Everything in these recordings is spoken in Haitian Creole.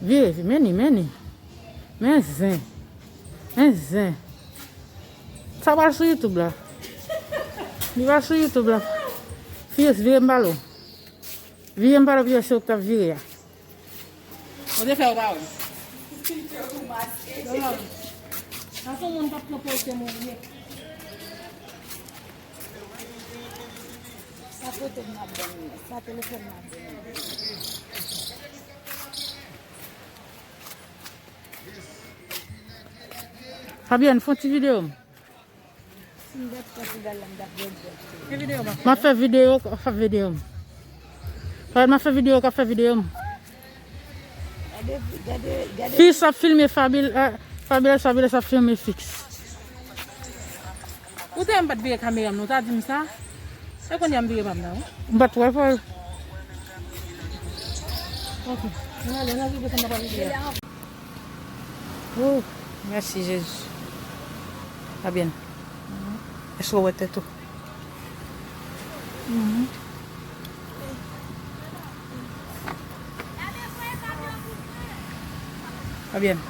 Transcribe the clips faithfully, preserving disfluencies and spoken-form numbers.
Vire, vire, men ni, men ni. Men zen. Men zen. Sa pral sou YouTube la. Li pral sou YouTube la. Fiyous, vire m pale w. Vire m pale w, Fiyous, se ou k t ap vire a. Ou te fè ou pa wè. Sa se yon moun k ap pran poze moun ye. Sa foto m ap ban nou. Sa telefòn m ap ban nou. Fabienne, fè yon ti videyo. M ap fè videyo, w ap fè videyo. Fabienne, m ap fè videyo, w ap fè videyo. Gade, gade, gade. Fiyous ap filme Fabil, eh, Fabiles, Fabiles ap filme Fiyous. Ou te wè m pa t vire kamera m non, ou ta di m sa. E kounye a m vire pa m nan, wi. M pa t wè, Paul. Ok. Ann ale, ann ale, desann nan pa vire. Oh, mèsi, Jezi. Fabienne. Èske w wè tèt ou? Mhm. Fabienne.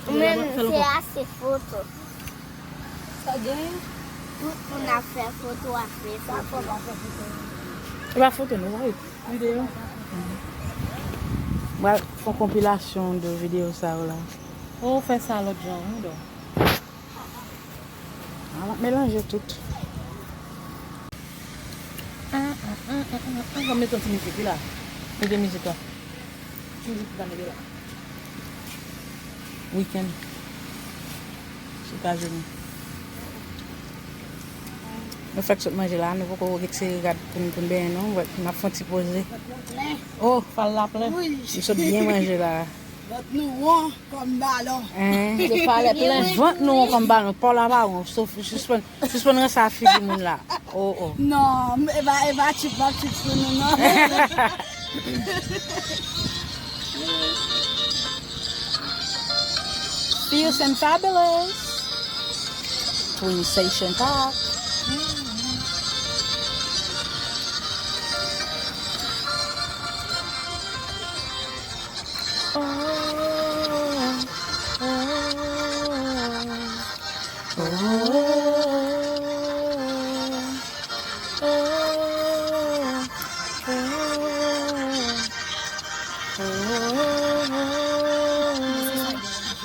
Ou menm, se ase foto. Sa gen? Tout moun ap fè foto, ap fè foto. E pa foto, non, sa se videyo. Mwen fè yon konpilasyon de videyo sa yo la. Ou fè sa lòt jan, wi, dò. A, m ap melanje tout. An, an, an, an, an, an, mete yon ti mizik, wi, la. Mete mizik la. Ti mizik ki ta mete la. Weekend. Etazini. Nou fèk sot manje la, nou poko retire rad pou n, pou n benyen non. N ap fè yon ti poze. Oh, fal la plen. M sot byen manje la. Vant nou won kòm balon. Hein? Yo pale plen. Vant nou won kòm balon. Paw la pa won. Sof, sispann, sispann ranse a figi moun la. Oh, oh. Non, e pa, e pa tchip, pa tchip sou nou, non. Fierce and fabulous. Twin Station Talk.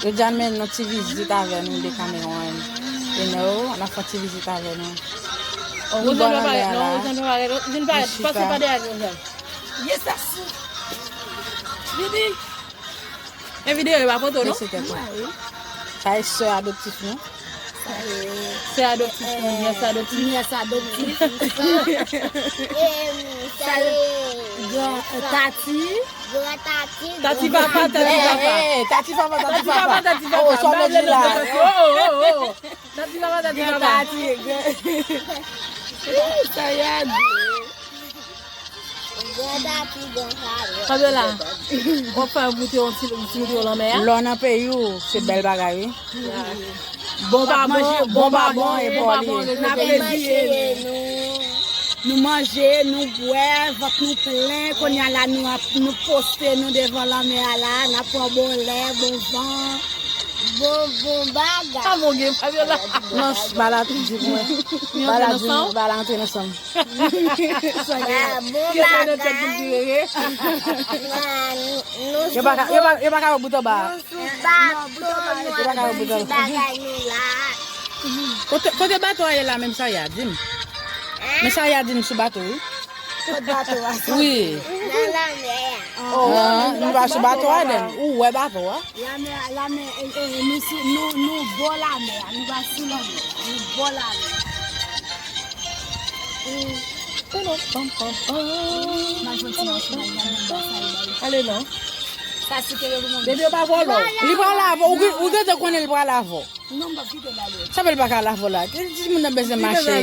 Yo di a n mennen yon ti vizit avè nou, Decameron. You know, n ap fè yon ti vizit avè nou. Ni bò lanmè a la. Ni chita. Yes, that's it. Vini. Men videyo yo pa foto, non? Mesye tèt ou. Sa e sè adoptif nou. Sè adoptif nou, nyès adoptif. Nyès adoptif. Sa e gran, eh, tati. Gran tati. Tati papa, tati papa. Eh, eh, tati papa, tati papa. Tati papa, tati papa. Oh, sa w vle di la. Oh, oh, oh, oh. Tati papa, tati papa. Gran tati, gran. Ih, sa y a di. Fabiola, w ap fè goute yon ti, ti goute yon lanmè a? Lè w nan peyi w, se bèl bagay, wi. Bon pa bon, bon pa bon, e bon li ye. N ap reziye nou. Nou manje, nou bwè, vant nou plen. Kounye a la, nou ap, nou poste nou devan lanmè a la. N ap pran bon lè, bon van. Bon, bon bagay. Sa bon gen, Fabiola. Non, bala tou di mwen. Bala di mwen, bala antre nan san m. Sa gen. Bon bagay. Yo pa ka, yo pa, yo pa ka wè bout anba a. Nou sou bato, nou ap di bagay nou la. Kote, kote bato a ye la menm, Saya, di m. Men Saya di m sou bato, wi. Kot bato a soti? Wi. Nan lanmè a. Oh, nou pa sou bato a, den. Ou wè bato a? Lanmè a, lanmè, eh, eh, nou sou, nou, nou bò lanmè a. Nou pa sou lanmè a. Nou bò lanmè a. Ale non. Sa se ke yo pou mwen. Depi yo pa vòlò. Li pral avè w. Ou, ou gentan konnen li pral avè w. Non, m p ap kite l ale. Sa fè l pa ka lave la? Timoun nan bezwen mache.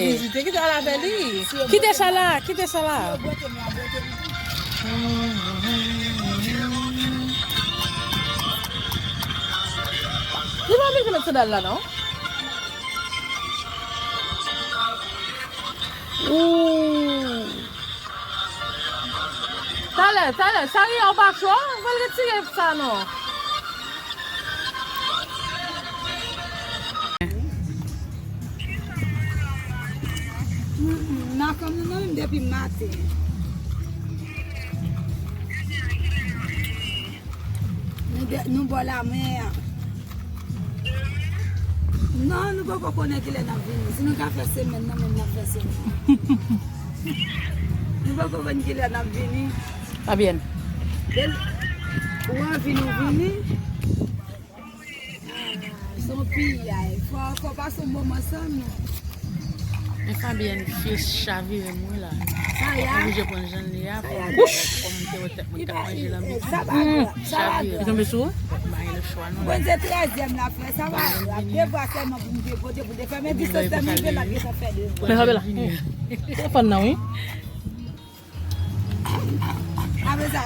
Kite sa la, kite sa la. Li pa bezwen met sandal la, non? Ooh. Talè, talè, sa riyan w pa cho, fò l retire sa non. Mm, mm, nan fanm nou nan menm depi maten. Nou de, nou bò lamè a. Non, nou poko konnen kilè n ap vini. Si nou ka fè semèn nan, menm n ap fè semèn. Nou poko konn kilè n ap vini. Fabien. Ou anvi nou vini? Ah, se yon piyay. Fò, fò pase yon moman san nou. Men Fabien fye chavire m wi la. Sa y a? Oblije pran jan li a pou m te wè tèt mwen k ap manje lanbi. Sa pa grav, sa pa grav. Li tonbe sou ou? Mwen pa gen lechwa non. Bon, se trèzyèm la fè, sa pa grav. De vwa sèlman pou m te pote pou te fè, men distans la m rive la, gen sa fè de vwa. Men Fabien la. Telefòn nan wi. Apre sa.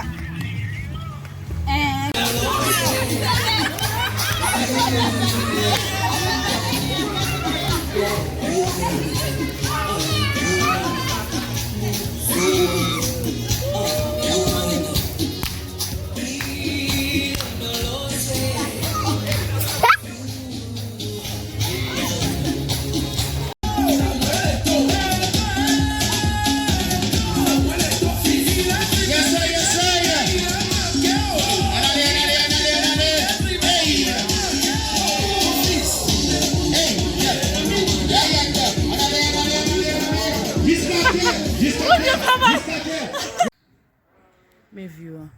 Men view an.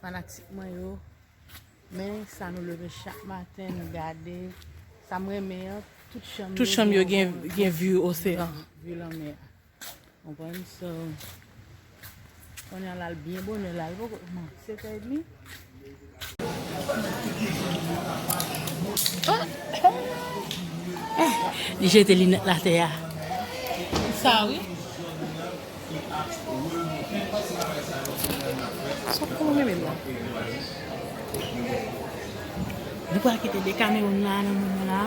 Fanatik mwen yo, men sa nou leve chak maten, nou gade. Sa m renmen an, tout chanm yo gen, gen view oseyan. View lanmè a. Konprann? So, kounye a l al byen bonè la, l poko, non, sèt è edmi. Li jete linèt l atè a. Sa wi. Sot pou mwen menm la. Nou pral kite Decameron la nan moman la.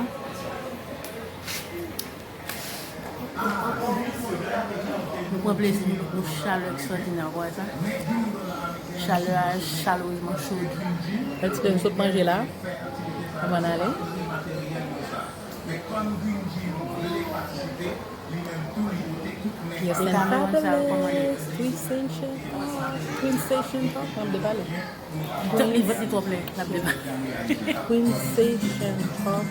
Nou pran plezi nou, nou chalè ekstraòdinè, ou wè sa? Chalè a, chalorezman cho. Èske nou sot manje la? Kòman n ale? Yes, and fabulous. Queen Station Talk. Queen Station Talk. N ap depale. Li vant li twò plen, l ap depale. Queen Station Talk.